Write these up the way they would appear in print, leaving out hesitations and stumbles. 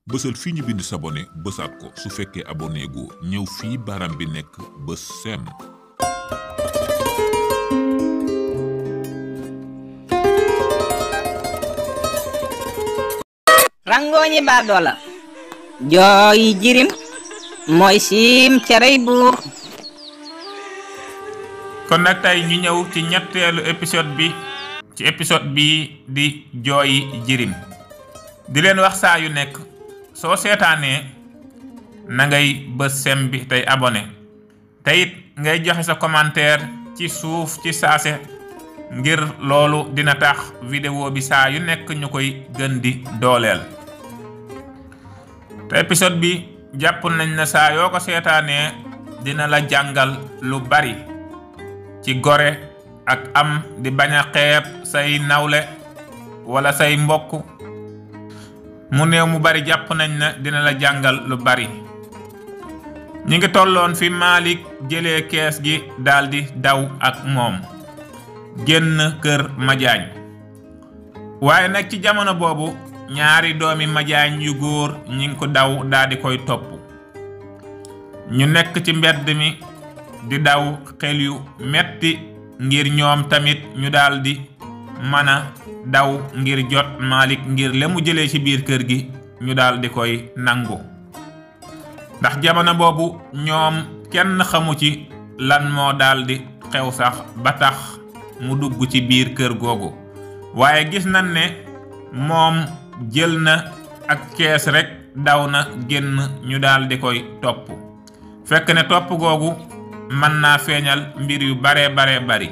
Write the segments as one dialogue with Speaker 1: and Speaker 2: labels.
Speaker 1: bësal fii ñu bind s'abonner bësaat ko su fekkee abonné gu ñëw fii baram bi nekk bës sem.
Speaker 2: rangooñi baadoola jooyi jirim mooy siim cerey buur.
Speaker 3: kon nag tey ñu ñëw ci ñetteelu épisode bi ci épisode bii di jooyi jirim di leen wax saa yu nekk soo seetaanee na ngay bës sem bi tey abonné te it ngay joxe sa commentaire ci suuf ci saase ngir loolu dina tax vidéo bi saa yu nekk ñu koy gën di dooleel. te épisode bi jàpp nañ na saa yoo ko seetaanee dina la jàngal lu bari ci gore ak am di bañ a xeeb say nawle wala say mbokk mu néew mu bari jàpp nañ na dina la jàngal lu bari. ñi ngi tolloon fi Malick jëlee kees gi daldi daw ak moom génn kër Madiagne waaye nag ci jamono boobu ñaari doomi Madiagne yu góor ñi ngi ko daw daldi koy topp. ñu nekk ci mbedd mi di daw xel yu metti ngir ñoom tamit ñu daldi mën a daw ngir jot Malick ngir le mu jëlee ci biir kër gi ñu daldi koy nangu. ndax jamono boobu ñoom kenn xamu ci lan moo daldi xew sax ba tax mu dugg ci biir kër googu waaye gis nañ ne moom jël na ak kees rekk daw na génn ñu daldi koy topp fekk ne topp googu mën naa feeñal mbir yu bare bari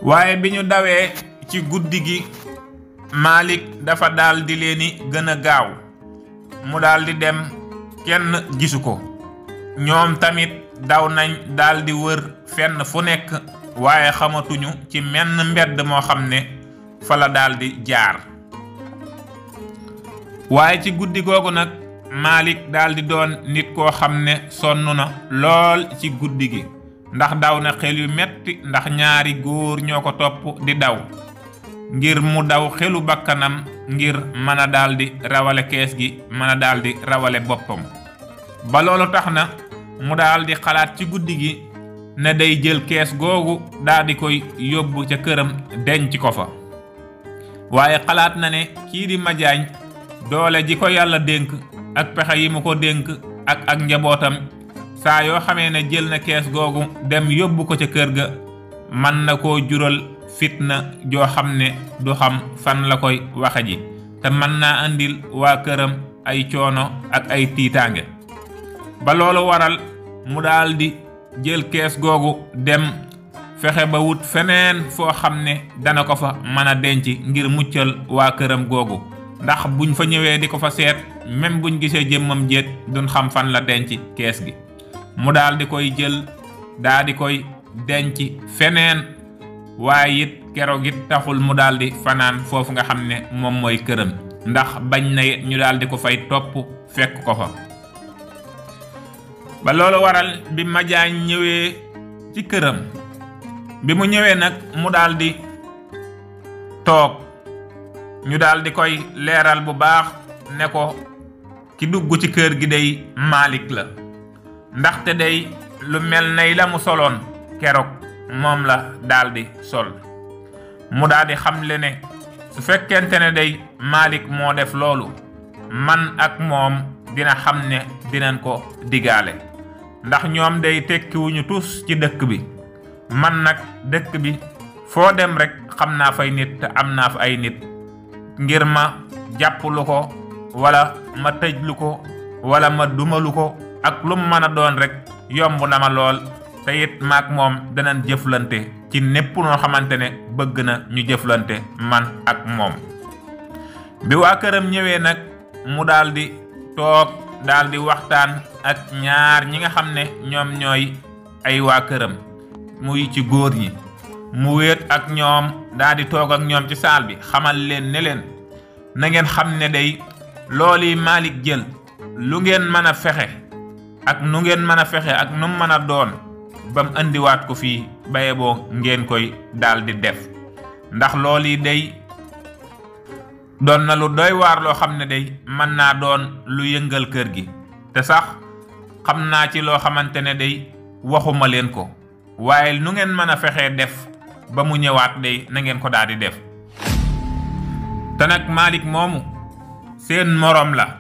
Speaker 3: waaye bi ñu dawee ci guddi gi Malick dafa daldi leeni gën a gaaw mu daldi dem kenn gisu ko. ñoom tamit daw nañ daldi wër fenn fu nekk waaye xamatuñu ci menn mbedd moo xam ne fa la daldi jaar. waaye ci guddi googu nag Malick daldi doon nit koo xam ne sonn na lool ci guddi gi ndax daw na xel yu metti ndax ñaari góor ñoo ko topp di daw ngir mu daw xelu bakkanam ngir mën a daldi rawale kees gi mën a daldi rawale boppam. ba loolu tax na mu daldi xalaat ci guddi gi ne day jël kees googu daldi koy yóbbu ca këram denc ko fa waaye xalaat na ne kii di Madiagne doole ji ko yàlla dénk ak pexe yi mu ko dénk ak njabootam saa yoo xamee ne jël na kees googu dem yóbbu ko ca kër ga mën na koo jural fitna joo xam ne du xam fan la koy waxe ji te mën naa andil waa këram ay coono ak ay tiitaange. ba loolu waral mu daldi jël kees googu dem fexe ba wut feneen foo xam ne dana ko fa mën a denc ngir muccal waa këram googu ndax buñ fa ñëwee di ko fa seet même buñ gisee jëmmam jéet duñ xam fan la denc kees gi. mu daldi koy jël daldi koy denc feneen waaye it keroog it taxul mu daldi fanaan foofu nga xam ne moom mooy këram ndax bañ na ñu daldi ko fay topp fekk ko fa. ba loolu waral bi Madiagne ñëwee ci këram bi mu ñëwee nag mu daldi toog ñu daldi koy leeral bu baax ne ko ki dugg ci kër gi day Malick la ndaxte day lu mel nay la mu soloon keroog moom la daldi sol. mu daldi xamle ne su fekkente ne day Malick moo def loolu man ak moom dina xam ne dinañ ko digaale ndax ñoom day tekkiwuñu tus ci dëkk bi man nag dëkk bi foo dem rek xam naa fay nit te am naa fa ay nit ngir ma jàpplu ko wala ma tëjlu ko wala ma dumalu ko ak lu mu mën a doon rek yomb na ma lool te it maak moom danañ jëflante ci népp noo xamante ne bëgg na ñu jëflante man ak moom. bi waa këram ñëwee nag mu daldi toog daldi waxtaan ak ñaar ñi nga xam ne ñoom ñooy ay waa këram muy ci góor ñi mu wéet ak ñoom daldi toog ak ñoom ci saal bi xamal leen ne leen na ngeen xam ne day loolu Malick jël lu ngeen mën a fexe ak nu ngeen mën a fexe ak nu mën a doon ba mu andiwaat ko fii baye boo ngeen koy daldi def ndax loolu day doon na lu doy waar loo xam ne day mën naa doon lu yëngal kër gi te sax xam naa ci loo xamante ne day waxuma leen ko waaye nu ngeen mën a fexee def ba mu ñëwaat day na ngeen ko daal di def. te nag Malick moomu seen moroom la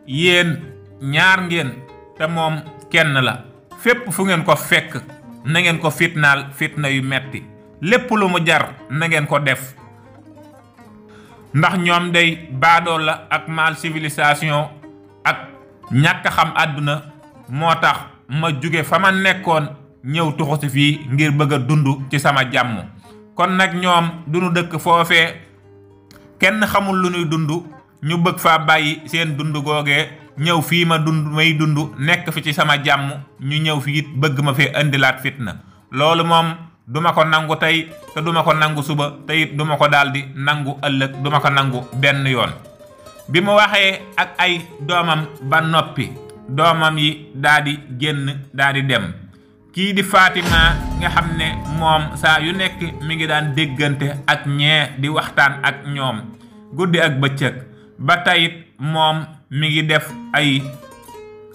Speaker 3: yéen ñaar ngeen te moom kenn la fépp fu ngeen ko fekk na ngeen ko fitnaal fitna yu metti lépp lu mu jar na ngeen ko def ndax ñoom day baadoo la ak mal civilisation ak ñàkk xam àdduna moo tax ma jóge fa ma nekkoon ñëw tuxu si fii ngir bëgg a dund ci sama jàmm. kon nag ñoom duñu dëkk foofee kenn xamul lu ñuy dund ñu bëgg faa bàyyi seen dund googee ñëw fii may dund nekk fi ci sama jàmm ñu ñëw fi it bëgg ma fee indilaat fitna loolu moom duma ko nangu tey te duma ko nangu suba te it duma ko daldi nangu ëllëg duma ko nangu benn yoon. bi mu waxee ak ay doomam ba noppi doomam yi daldi génn daldi dem kii di Fatima nga xam ne moom saa yu nekk mi ngi daan déggante ak ñee di waxtaan ak ñoom guddi ak bëccëg ba tayit moom mi ngi def ay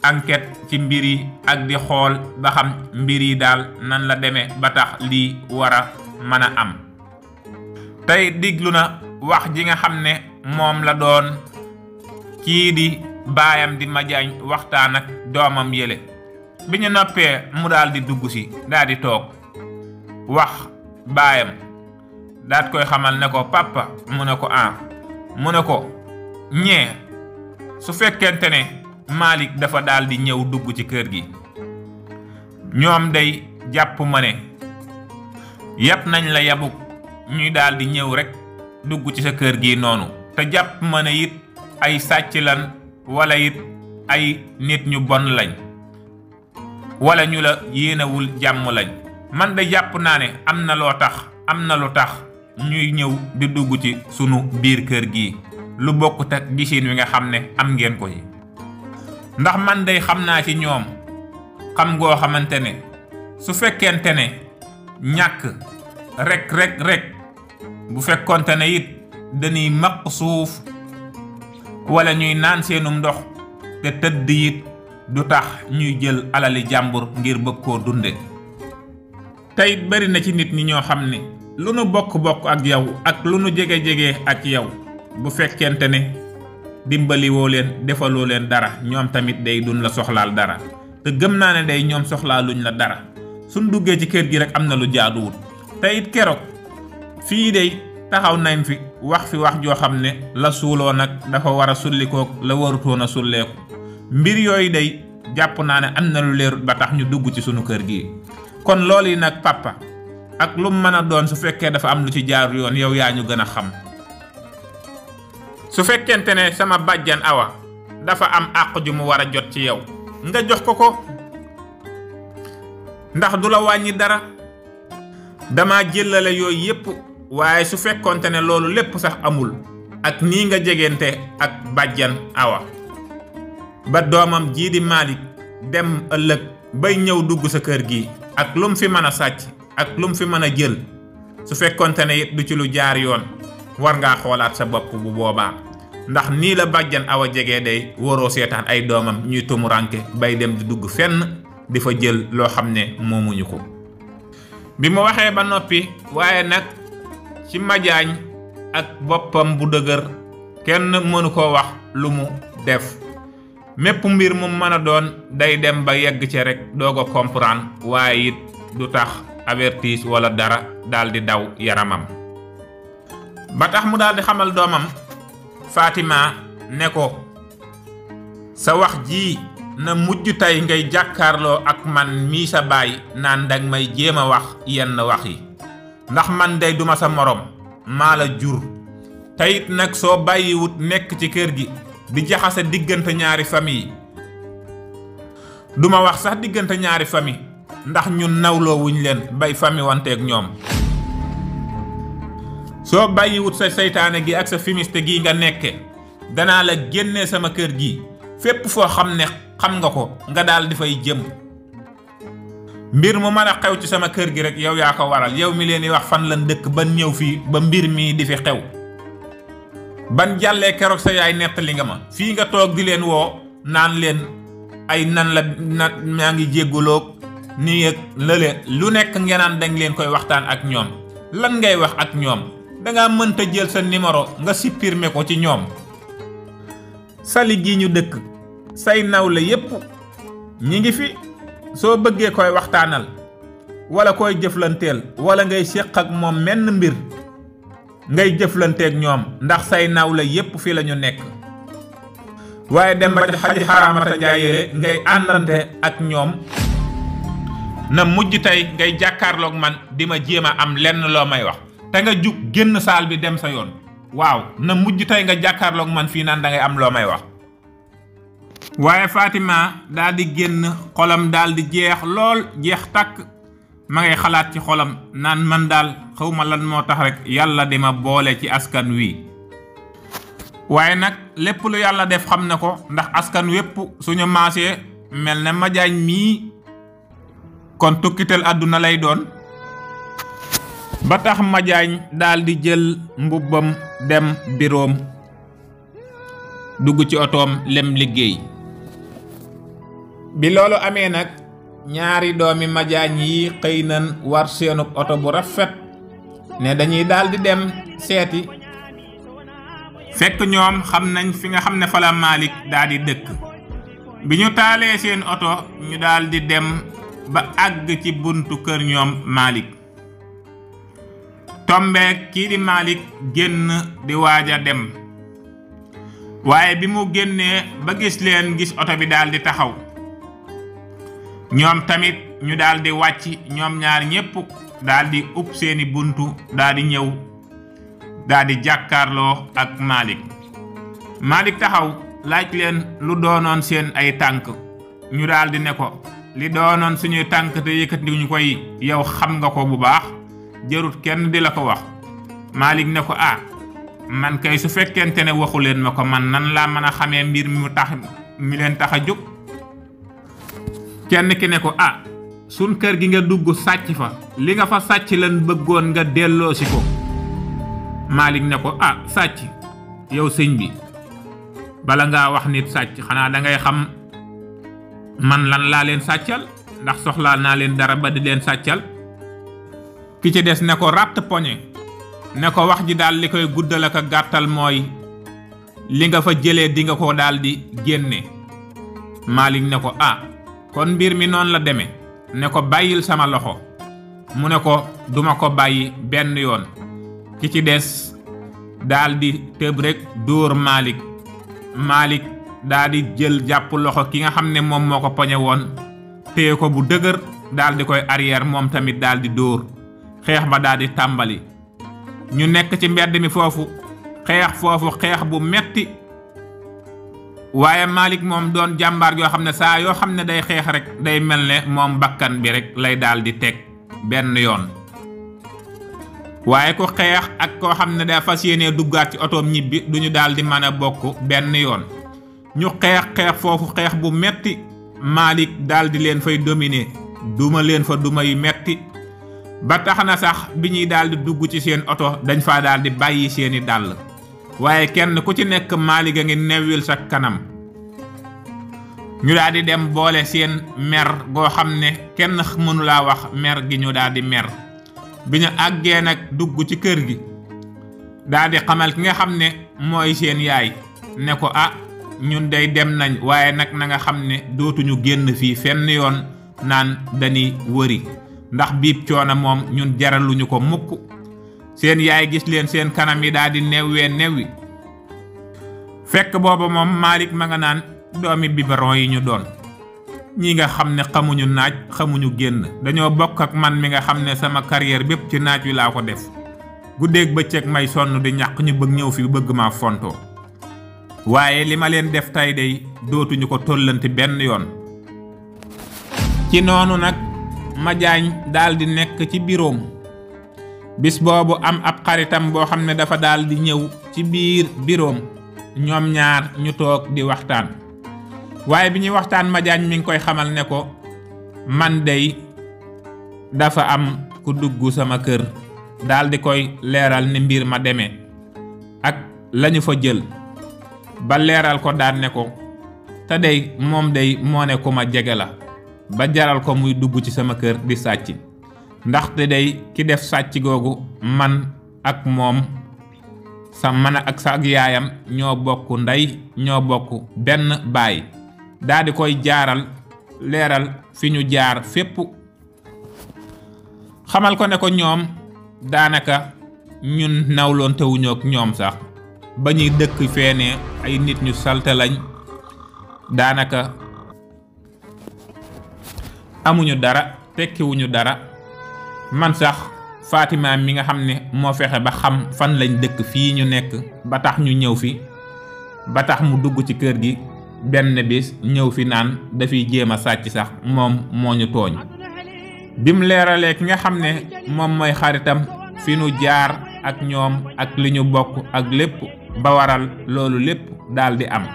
Speaker 3: enquête ci mbir yi ak di xool ba xam mbir yi daal nan la demee ba tax lii war a mën a am. tey diglu na wax ji nga xam ne moom la doon kii di baayam di Madiagne waxtaan ak doomam yële bi ñu noppee mu daal di dugg si daal di toog wax baayam daat koy xamal ne ko papa mu ne ko mu ne ko ñee su fekkente ne Malick dafa daal di ñëw dugg ci kër gi ñoom day jàpp ma ne yàpp nañ la yabuk ñuy daal di ñëw rek dugg ci sa kër gi noonu te jàpp ma ne it ay sàcc lan wala it ay nit ñu bon lañ wala ñu la yéenewul jàmm lañ man de jàpp naa ne am na lu tax ñuy ñëw di dugg ci sunu biir kër gi lu bokkut ak gisin wi nga xam ne am ngeen ko yi ndax man day xam naa ci ñoom xam ngoo xamante ne su fekkente ne ñàkk rek bu fekkonte ne it dañuy maq suuf wala ñuy naan seenum ndox te tëdd it du tax ñuy jël alali jàmbur ngir bëgg koo dunde tey bari na ci nit ñi ñoo xam ne lu nu bokk ak yow ak lu nu jege ak yow bu fekkente ne dimbali woo leen defaloo leen dara ñoom tamit day duñ la soxlaal dara te gëm naa ne day ñoom soxlaaluñ la dara suñ duggee ci kër gi rek am na lu jaaduwut te it keroog fii day taxaw nañ fi wax joo xam ne la suuloo nag dafa war a sullikook la warutoon a sulleeku mbir yooyu day jàpp naa ne am na lu leerut ba tax ñu dugg ci sunu kër gi kon loolu yi nag papa ak lu mën a doon su fekkee dafa am lu ci jaaru yoon yow yaa ñu gën a xam su fekkente ne sama bàjjan Awa dafa am àq ju mu war a jot ci yow nga jox ko ndax du la wàññi dara dama jëlale yooyu yépp waaye su fekkonte ne loolu lépp sax amul ak nii nga jegente ak bàjjan Awa ba doomam jii di Malick dem ëllëg bay ñëw dugg sa kër gi ak lum fi mën a sàcc ak lum fi mën a jël su fekkonte ne it du ci lu jaar yoon war ngaa xoolaat sa bopp bu boobaa ndax nii la bàjjan Awa jegee day waroo seetaan ay doomam ñuy tumuranke bay dem di dugg fenn di fa jël loo xam ne moomuñu ko. bi mu waxee ba noppi waaye nag ci Madiagne ak boppam bu dëgër kenn mënu koo wax lu mu def mépp mbir mu mën a doon day dem ba yegg ci rek doog a comprendre waaye it du tax avertis wala dara daal di daw yaramam ba tax mu daal di xamal doomam Fatima ne ko sa wax ji na mujj tey ngay jàkkaarloo ak man mii sa baay naan dang may jéem a wax yenn wax yi ndax man day duma sa morom maa la jur teyit nag soo bàyyiwut nekk ci kër gi di jaxase diggante ñaari famille duma wax sax diggante ñaari famille ndax ñun nawloo wuñ leen bay famille wanteeg ñoom soo bàyyiwut sa seytaane gi ak sa fimiste gi nga nekke danaa la génnee sama kër gi fépp foo xam ne xam nga ko nga daal di fay jëm mbir mu mën a xew ci sama kër gi rek yow yaa ko waral yow mi leen di wax fan lan dëkk ba ñëw fii ba mbir mii di fi xew ban jàllee keroog sa yaay nettali nga ma fii nga toog di leen woo naan leen ay nan la maa ngi jéggaloog nii ak lële lu nekk ngeen naan dañ leen koy waxtaan ak ñoom lan ngay wax ak ñoom danga mënta jël sa numéro nga supprimer ko ci ñoom. sali gi ñu dëkk say nawle yépp ñi ngi fi soo bëggee koy waxtaanal wala koy jëflanteel wala ngay séq ak moom menn mbir ngay jëflanteeg ñoom ndax say nawle yépp fi lañu nekk waaye dem ba ci xaji xaraamata jaayére ngay àndante ak ñoom na mujj tey ngay jàkkaarloog man di ma jéem a am lenn loo may wax te nga jug génn saal bi dem sa yoon waaw na mujj tey nga jàkkaarloog man fii naan da ngay am loo may wax. waaye Fatima daal di génn xolam daal di jeex lool jeex tàkk ma ngay xalaat ci xolam naan man daal xawma lan moo tax rek yàlla di ma boole ci askan wi. waaye nag lépp lu yàlla def xam na ko ndax askan wépp suñu maasee mel ne Madiagne mii kon tukkitel àdduna lay doon. ba tax Madiagne daal di jël mbubbam dem biroom dugg ci otoom lem liggéey. bi loolu amee nag ñaari doomi Madiagne yi xëy nañ war seenub oto bu rafet ne dañuy daal di dem seeti. fekk ñoom xam nañ fi nga xam ne fa la Malick daal di dëkk. bi ñu taalee seen oto ñu daal di dem ba àgg ci buntu kër ñoom Malick. tombeek kii di Malick génn di waaj a dem waaye bi mu génnee ba gis leen gis oto bi daal di taxaw ñoom tamit ñu daal di wàcc ñoom ñaar ñépp daal di ub seeni buntu daal di ñëw daal di jàkkaarloo ak Malick taxaw laaj leen lu doonoon seen ay tànk ñu daal di ne ko li doonoon suñuy tànk te yëkkati ñu koy yow xam nga ko bu baax jërut kenn di la ko wax. Malick ne ko man kay su fekkente ne waxu leen ma ko man nan laa mën a xamee mbir mi leen tax a jóg. kenn ki ne ko sun kër gi nga dugg sàcc fa li nga fa sàcc lan bëggoon nga delloosi ko. Malick ne ko sàcc yow sëñ bi bala ngaa wax nit sàcc xanaa dangay xam man lan laa leen sàccal ndax soxlaal naa leen dara ba di leen sàccal. ki ci des ne ko ràtt poñe ne ko wax ji daal li koy guddal ak gàttal mooy li nga fa jëlee di nga ko daal di génne. Malick ne ko kon mbir mi noonu la demee ne ko bàyyil sama loxo mu ne ko duma ko bàyyi benn yoon. ki ci des daal di tëb rek dóor Malick daal di jël jàpp loxo ki nga xam ne moom moo ko poñe woon téye ko bu dëgër daal di koy arrière moom tamit daal di dóor. xeex ba daal di tàmbali ñu nekk ci mbedd mi foofu xeex bu metti waaye Malick moom doon jàmbaar yoo xam ne saa yoo xam ne day xeex rek day mel ne moom bakkan bi rek lay daal di teg benn yoon. waaye ku xeex ak koo xam ne daa fas yéenee duggaat ci otoom ñibbi duñu daal di mën a bokk benn yoon. ñu xeex foofu xeex bu metti Malick daal di leen fay dominer duma leen fa duma yu metti ba tax na sax bi ñuy daal di dugg ci seen oto dañ faa daal di bàyyi seeni dàll waaye kenn ku ci nekk Malick a ngi newwil sa kanam. ñu daal di dem boole seen mer goo xam ne kenn mënulaa wax mer gi ñu daal di mer. bi ñu àggee nag dugg ci kër gi daal di xamal ki nga xam ne mooy seen yaay ne ko ñun day dem nañ waaye nag na nga xam ne dootuñu génn fii fenn yoon naan dañuy wëri ndax biib coono moom ñun jaraluñu ko mukk. seen yaay gis leen seen kanam yi daal di newwi fekk booba moom Malick ma nga naan doomi biberon yi ñu doon ñi nga xam ne xamuñu naaj xamuñu génn dañoo bokk ak man mi nga xam ne sama carrière bépp ci naaj wi laa ko def guddeeg bëccëg may sonn di ñàq ñu bëgg ñëw fi bëgg maa fontoo waaye li ma leen def tey day dootuñu ko tollanti benn yoon. ci noonu nag Madiagne daal di nekk ci biroom bis boobu am ab xaritam boo xam ne dafa daal di ñëw ci biir biroom ñoom ñaar ñu toog di waxtaan waaye bi ñuy waxtaan Madiagne mi ngi koy xamal ne ko man dey dafa am ku dugg sama kër daal di koy leeral ni mbir ma demee ak lañu fa jël ba leeral ko daan ne ko te day moom day moo ne ku ma jege la ba jaral ko muy dugg ci sama kër di sàcc ndaxte day ki def sàcc googu man ak moom man ak sa ak yaayam ñoo bokk ndey ñoo bokk benn baay daa di koy jaaral leeral fi ñu jaar fépp xamal ko ne ko ñoom daanaka ñun nawloon tewuñoo ak ñoom sax ba ñuy dëkk feene ay nit ñu salte lañ daanaka amuñu dara tekkiwuñu dara man sax Fatima mi nga xam ne moo fexe ba xam fan lañ dëkk fii ñu nekk ba tax ñu ñëw fi ba tax mu dugg ci kër gi benn bis ñëw fi naan dafiy jéem a sàcc sax moom moo ñu tooñ bim leeralee ki nga xam ne moom mooy xaritam fi nu jaar ak ñoom ak li ñu bokk ak lépp ba waral loolu lépp daal di am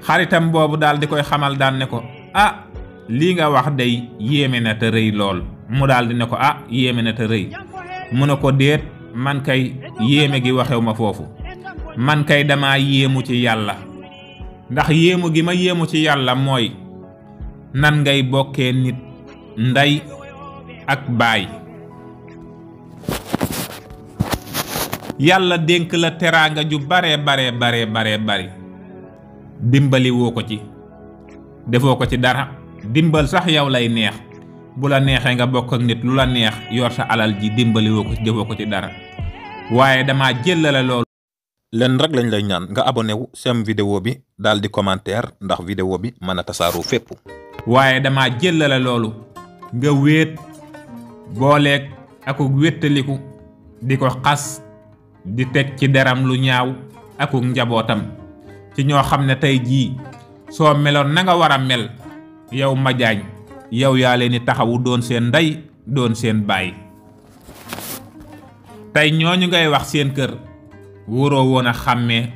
Speaker 3: xaritam boobu daal di koy xamal daan ne ko ah lii nga wax day yéeme na te rëy lool mu daal di ne ko ah yéeme na te rëy mu ne ko déet man kay yéeme gi waxew ma foofu man kay dama yéemu ci yàlla ndax yéemu gi ma yéemu ci yàlla mooy nan ngay bokkee nit ndey ak baay yàlla dénk la teraanga ju bare bari dimbali woo ko ci defoo ko ci dara dimbal sax yow lay neex bu la neexee nga bokk ak nit lu la neex yor sa alal ji dimbali woo ko ci defoo ko ci dara waaye dama jëlale loolu.
Speaker 4: leen rek lañ lay ñaan nga abonné wu sem vidéo bi daal di commentaire ndax vidéo bi mën a tasaaroo fépp.
Speaker 3: waaye dama jëlale loolu nga wéet booleeg akuk wéttaliku di ko xas di teg ci deram lu ñaaw akuk njabootam ci ñoo xam ne tey jii soo meloon na nga war a mel yow Madiagne yow yaa leen di taxawu doon seen ndey doon seen baay tey ñooñu ngay wax seen kër wóoroo woon a xàmmee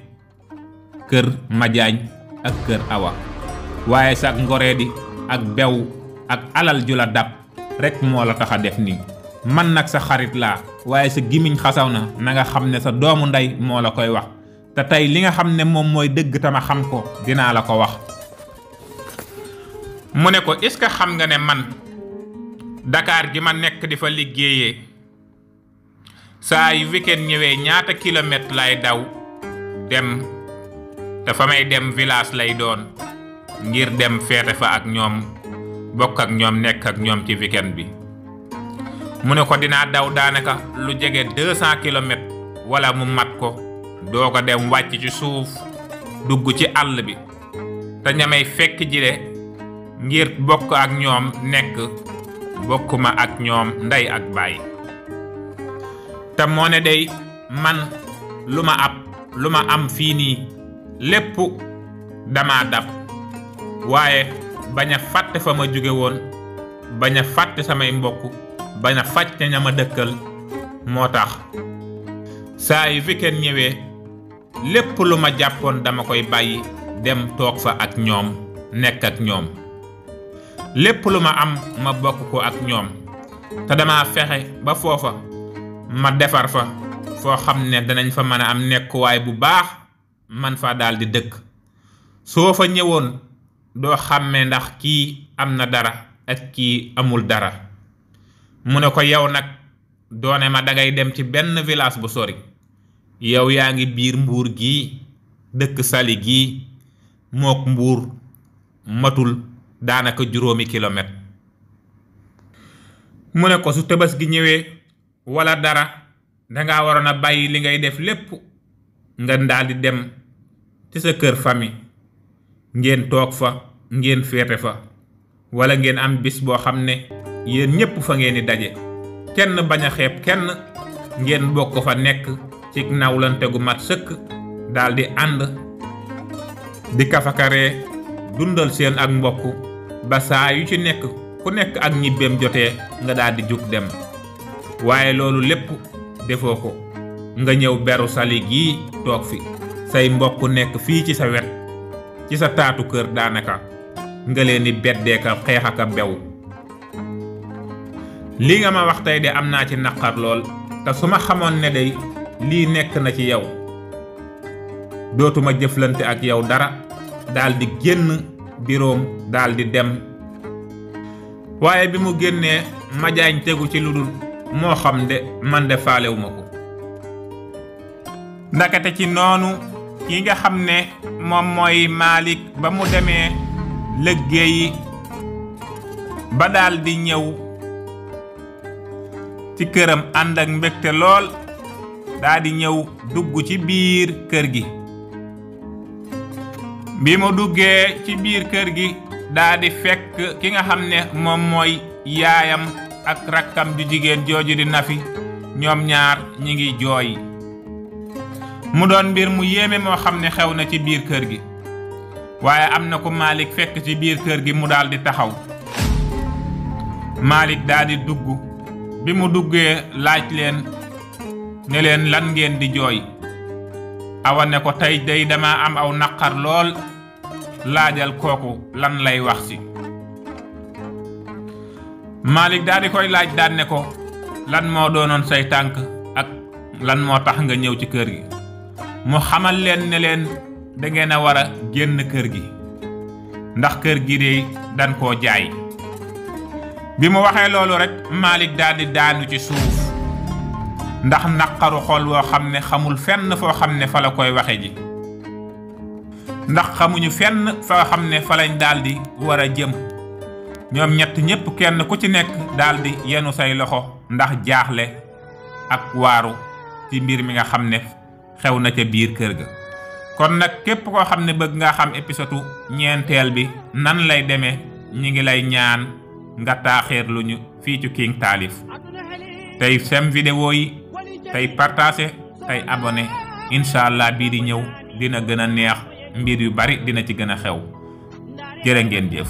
Speaker 3: kër Madiagne ak kër Awa waaye sax ngoree di ak bew ak alal ju la dab rek moo la tax a def nii man nag sa xarit laa waaye sa gimiñ xasaw na nga xam ne sa doomu ndey moo la koy wax te tey li nga xam ne moom mooy dëgg tama xam ko dinaa la ko wax. mu ne ko est-ce que xam nga ne man Dakar gi ma nekk di fa liggéeyee saa yu weekend ñëwee ñaata kilomètre lay daw dem te fa may dem village lay doon ngir dem feete fa ak ñoom bokk ak ñoom nekk ak ñoom ci weekend bi. mu ne ko dinaa daw daanaka lu jege 200 kilomètres wala mu mat ko doo ko dem wàcc ci suuf dugg ci àll bi te ñamay fekk jile ngir bokk ak ñoom nekk bokkuma ak ñoom ndey ak baay te moo ne day man lu ma am fii nii lépp dama dab waaye bañ a fàtte fa ma jóge woon bañ a fàtte samay mbokk bañ a fàcc ña ma dëkkal moo tax saa yu weekend ñëwee lépp lu ma jàppoon dama koy bàyyi dem toog fa ak ñoom nekk ak ñoom lépp lu ma am ma bokk ko ak ñoom te dama fexe ba foofa ma defar fa foo xam ne danañ fa mën a am nekkuwaay bu baax man fa daal di dëkk soo fa ñëwoon doo xàmmee ndax kii am na dara ak kii amul dara. mu ne ko yow nag doone ma dangay dem ci benn village bu sori yow yaa ngi biir Mbuur gii dëkk Sali gii mook Mbuur matul daanaka 5 kilomètre. mu ne ko su tëbës gi ñëwee wala dara danga waroon a bàyyi li ngay def lépp nga daal di dem ci sa kër famille ngeen toog fa ngeen féete fa wala ngeen am bis boo xam ne yéen ñépp fa ngeen di daje kenn bañ a xeeb kenn ngeen bokk fa nekk ci nawlante gu mat sëkk daal di ànd di kafakaree dundal seen ak mbokk ba saa yu ci nekk ku nekk ak ñibbeem jotee nga daal di jug dem waaye loolu lépp defoo ko nga ñëw beru Sali gii toog fi say mbokk nekk fii ci sa wet ci sa taatu kër daanaka nga leen di beddeeka xeex aka bew lii nga ma wax tey de am naa ci naqar lool te su ma xamoon ne day lii nekk na ci yow dootuma jëflante ak yow dara daal di génn biroom daal di dem. waaye bi mu génnee Madiagne tegu ci lu dul moo xam de man de faalewuma ko. ndakate ci noonu ki nga xam ne moom mooy Malick ba mu demee liggéeyi ba daal di ñëw ci këram ànd ak mbégte lool daal di ñëw dugg ci biir kër gi. bi mu duggee ci biir kër gi daal di fekk ki nga xam ne moom mooy yaayam ak rakkam ju jigéen jooju di Nafi ñoom ñaar ñi ngi jooy. mu doon mbir mu yéeme moo xam ne xew na ci biir kër gi. waaye am na ko Malick fekk ci biir kër gi mu daal di taxaw. Malick daal di dugg bi mu duggee laaj leen ne leen lan ngeen di jooy. Awa ne ko tey day dama am aw naqar lool laajal kooku lan lay wax si. Malick daal di koy laaj daan ne ko lan moo doonoon say tànk ak lan moo tax nga ñëw ci kër gi. mu xamal leen ne leen da ngeen a war a génn kër gi ndax kër gi de dan koo jaay. bi mu waxee loolu rek Malick daal di daanu ci suuf ndax naqaru xol woo xam ne xamul fenn foo xam ne fa la koy waxe ji. ndax xamuñu fenn foo xam ne fa lañ daal di war a jëm. ñoom ñett ñépp kenn ku ci nekk daal di yenu say loxo ndax jaaxle ak waaru ci mbir mi nga xam ne xew na ca biir kër ga. kon nag képp koo xam ne bëgg nga xam épisode ñeenteel bi nan lay demee ñi ngi lay ñaan nga taaxeer lu ñu fii ci King Taalif tey sem vidéo yi tey partagé tey abonné incha allah bii di ñëw dina gën a neex mbir yu bari dina ci gën a xew jërë ngeen jëf.